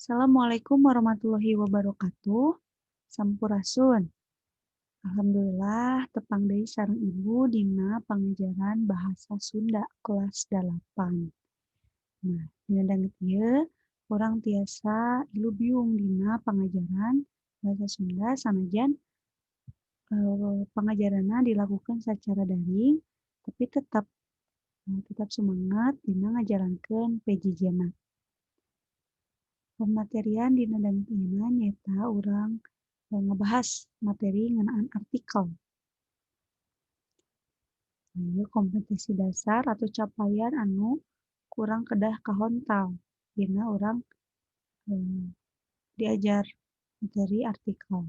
Assalamualaikum warahmatullahi wabarakatuh. Sampurasun. Alhamdulillah tepang deui sareng Ibu dina pangajaran Bahasa Sunda kelas 8. Nah, dina danget ieu urang tiasa ilubiung dina pangajaran Bahasa Sunda sanajan pangajaranna dilakukan secara daring, tapi tetap semangat dina ngajalankeun PJJ-na. Pematerian dina danget ieu nyaeta urang ngebahas materi ngeunaan artikel. Nah, ieu kompetensi dasar atau capaian anu ku urang kedah kahontal dina urang diajar materi artikel.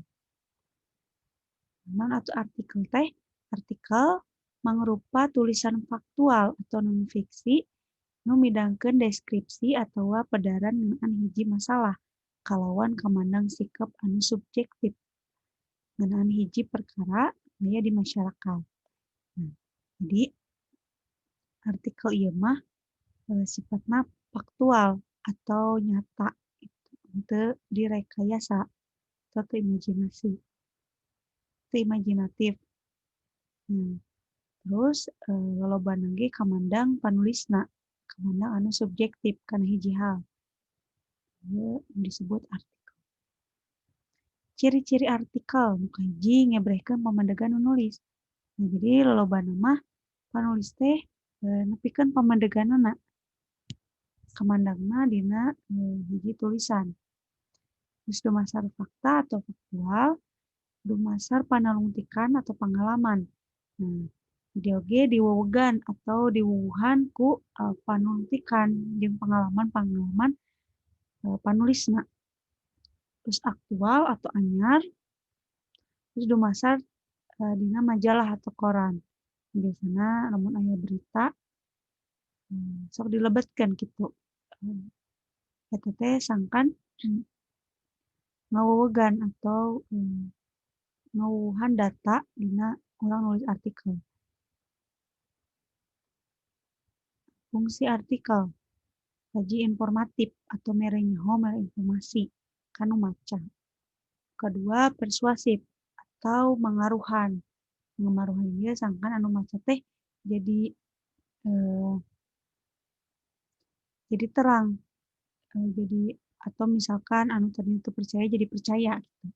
Naon atuh artikel teh? Artikel mangrupa tulisan faktual atau non fiksi nu midangkeun deskripsi atawa pedaran ngeunaan hiji masalah kalawan kamandang sikep anu subjektif ngeunaan hiji perkara aya di masyarakat. Nah, jadi artikel ieu mah sifatna faktual atau nyata gitu, henteu direkayasa atau teu imajinasi, teu imajinatif. Nah, terus lolobana ge kamandang panulisna, kamandang anu subjektif kana hiji hal. Ieu disebut artikel. Ciri-ciri artikel nu kahiji, ngebrehkeun pamandegan nu nulis. Nah, jadi lolobana mah panulis teh nepikeun pamandeganana. Kamandangna dina hiji tulisan. Terus dumasar fakta atau faktual, dumasar panalungtikan atau pangalaman. Nah, dieu oge diwewegan atau diwuwuhan ku panalungtikan jeung pangalaman-pangalaman panulisna. Terus aktual atau anyar, terus dumasar dina majalah atau koran. Biasana lamun aya berita sok dilebetkeun kitu. Eta teh sangkan ngawewegan atau ngawuwuhan data dina urang nulis artikel. Fungsi artikel, hiji, informatif atau mere nyaho, mere informasi ka nu maca. Kadua, persuasif atau mangaruhan. Mangaruhan ieu sangkan anu maca teh jadi terang, jadi atau misalkan anu tadina teu percaya jadi percaya gitu.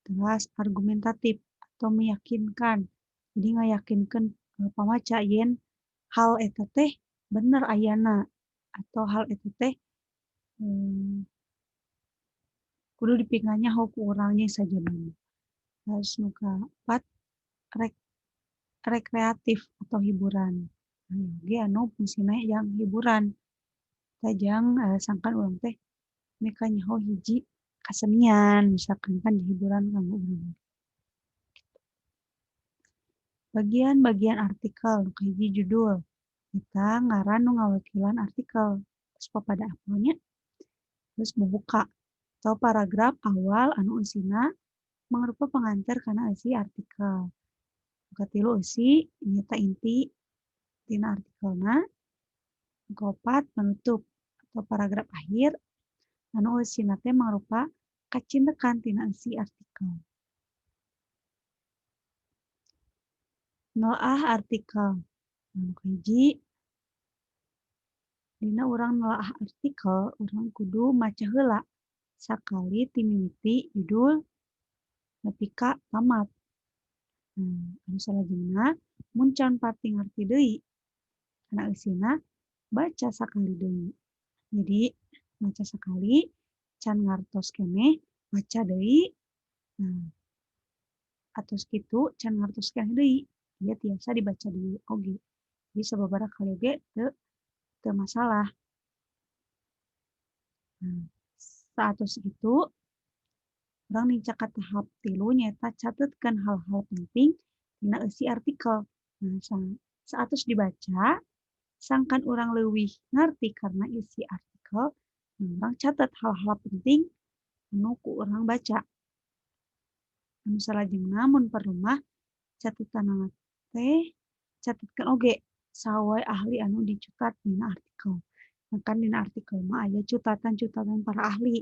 Teras argumentatif atau meyakinkan. Jadi ngayakinkeun pamaca yen hal eta teh bener ayana atau hal eta teh kudu dipikanyaho ku urang jeung sajabana. Terus nu kaopat, rekreatif atau hiburan. Nah, ieu oge anu fungsina jang hiburan. Eta jang sangkan urang teh mikanyaho hiji kasenian misalkan, kan hiburan kanggo urang. Bagian-bagian artikel, nu kahiji, judul, eta ngaran nu ngawakilan artikel, terus papada apal nya. Terus bubuka atau paragraf awal anu eusina mangrupa pengantar kana eusi artikel. Nu katilu, eusi, nyaeta inti tina artikelna. Nu kaopat, penutup atau paragraf akhir anu eusina teh mangrupa kacindekan tina eusi artikel. Nelaah artikel. Nu kahiji, dina urang nelaah artikel, urang kudu maca heula sakali ti mimiti judul nepi ka tamat. Nah, anu salajengna, mun can pati ngarti deui kana eusina, baca sakali deui. Jadi maca sakali, can ngartos keneh, maca deui. Nah, atos kitu can ngartos keneh deui, ieu tiasa dibaca deui oge. Jadi sababaraha kali oge teu masalah. Nah, saatos kitu urang nincak ka tahap tilu, nyaeta catetkeun hal-hal penting dina eusi artikel. Nah, saatos dibaca, sangkan urang leuwih ngarti karena isi artikel, nah, urang catet hal-hal penting anu ku urang baca. Anu salajengna, mun perlu mah catetanana teh catetkeun oge saha wae ahli anu dicutat dina artikel. Kan dina artikel mah aya cutatan-cutatan para ahli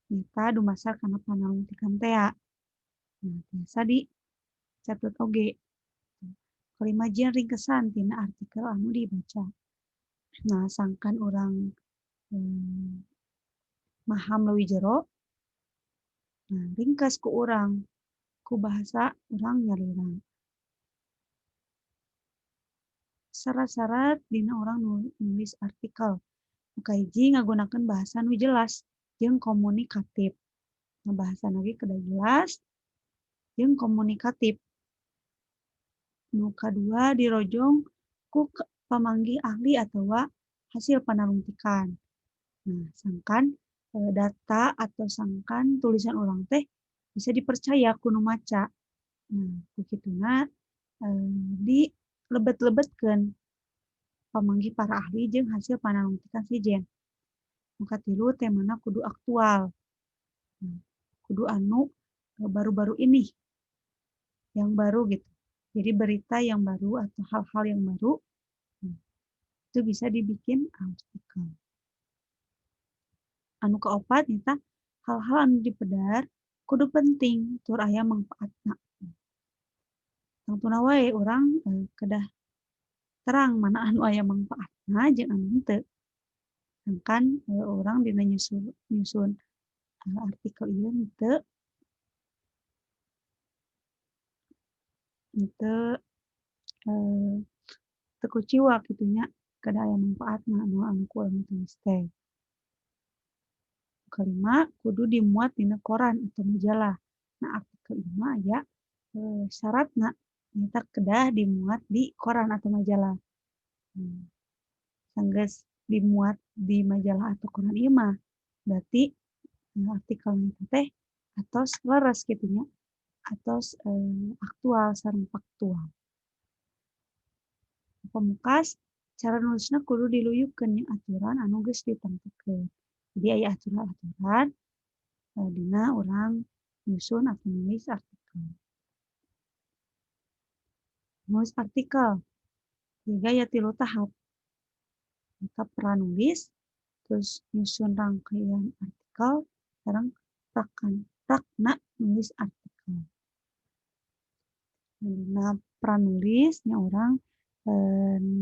nyaeta dumasar kana panalungtikan tea. Nah, tiasa dicatet oge. Kalima, jieun ringkesan tina artikel anu dibaca. Nah, sangkan urang maham leuwih jero, nah, ringkes ku urang ku bahasa urang nyalira. Syarat-syarat dina urang nulis artikel. Nu kahiji, ngagunakeun bahasa nu jelas jeung komunikatif. Nah, bahasana ge kedah jelas jeung komunikatif. Nu kadua, dirojong ku pamanggih ahli atawa hasil panalungtikan. Nah, sangkan data atau sangkan tulisan urang teh bisa dipercaya ku nu maca. Nah, ku kituna dilebet-lebetkeun pamanggih para ahli jeung hasil panalungtikan sejen. Nu katilu, temana kudu aktual. Nah, kudu anu baru-baru ini, yang baru gitu. Jadi berita yang baru atau hal-hal yang baru, nah, itu bisa dibikin artikel. Anu kaopat nyaeta hal-hal anu dipedar kudu penting tur aya mangpaatna. Tangtuna wae urang kedah terang mana anu aya mangpaatna jeung anu henteu. Sangkan urang dina nyusun artikel ieu henteu henteu teu kuciwa kitu nya, kedah aya mangpaatna anu ku urang tulis teh. Kalima, kudu dimuat dina koran atau majalah. Nah, artikel ieu mah aya syaratna nyaeta kedah dimuat di koran atau majalah. Sanggeus dimuat di majalah atau koran ieu mah berarti artikelna teh atos leres kitu nya, atos aktual sareng faktual. Pamungkas, cara nulisna kudu diluyukeun jeung aturan anu geus ditangtukeun. Jadi aya aturan-aturan dina urang nyusun atau nulis artikel. Nulis artikel jiga aya 3 tahap. Eta pranulis, terus nyusun rangkaian artikel, sareng prakna nulis artikel. Dina pranulis nya urang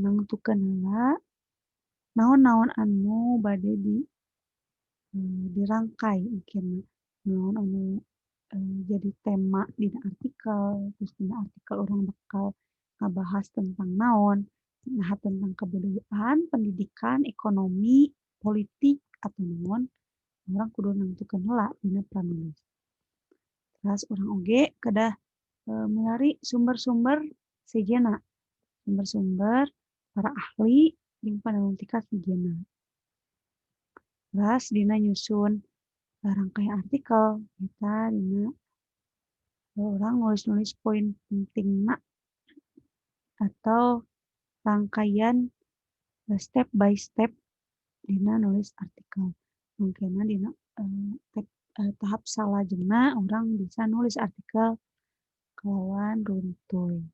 nangtukeun heula naon-naon anu bade dirangkai mungkin naon anu jadi tema dina artikel, terus dina artikel urang bakal ngabahas tentang naon, nah tentang kebudayaan, pendidikan, ekonomi, politik atau naon, urang kudu nangtukeun heula dina pranulis. Teras urang oge kedah milari sumber-sumber sejenna, sumber-sumber para ahli jeung panalungtikan sejenna. Teras dina nyusun rangkaian artikel eta dina urang nulis-nulis poin pentingna atau rangkaian step by step dina nulis artikel. Mungkinna dina tahap salajengna urang bisa nulis artikel kalawan runtuy.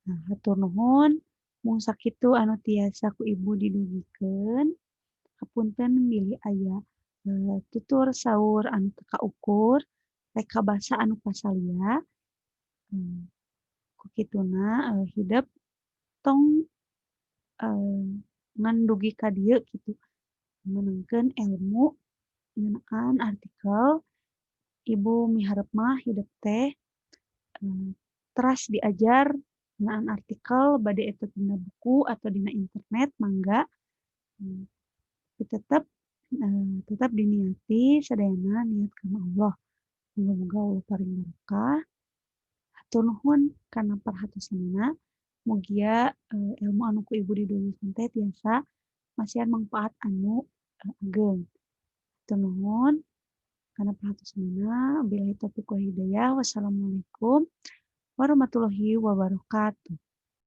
Nah, hatur nuhun mung sakitu anu tiasa ku ibu didugikeun. Hapunten bilih aya tutur saur anu teu kaukur, reka basa anu pasalia. Ku kituna hidep tong ngan dugi ka dieu kitu meunangkeun ilmu ngeunaan artikel. Ibu miharep mah hidep teh teras diajar ngeunaan artikel bade eta dina buku atau dina internet mangga. Tetep tetap diniati sadayana niat kana Allah. Muga-muga Allah paring barokah. Hatur nuhun kana perhatosanana. Mugia ilmu anu ku ibu didugikeun teh tiasa masihan mangpaat anu ageng. Hatur nuhun kana perhatosanana. Billahi taufiq wal hidayah. Wassalamualaikum warahmatullahi wabarakatuh.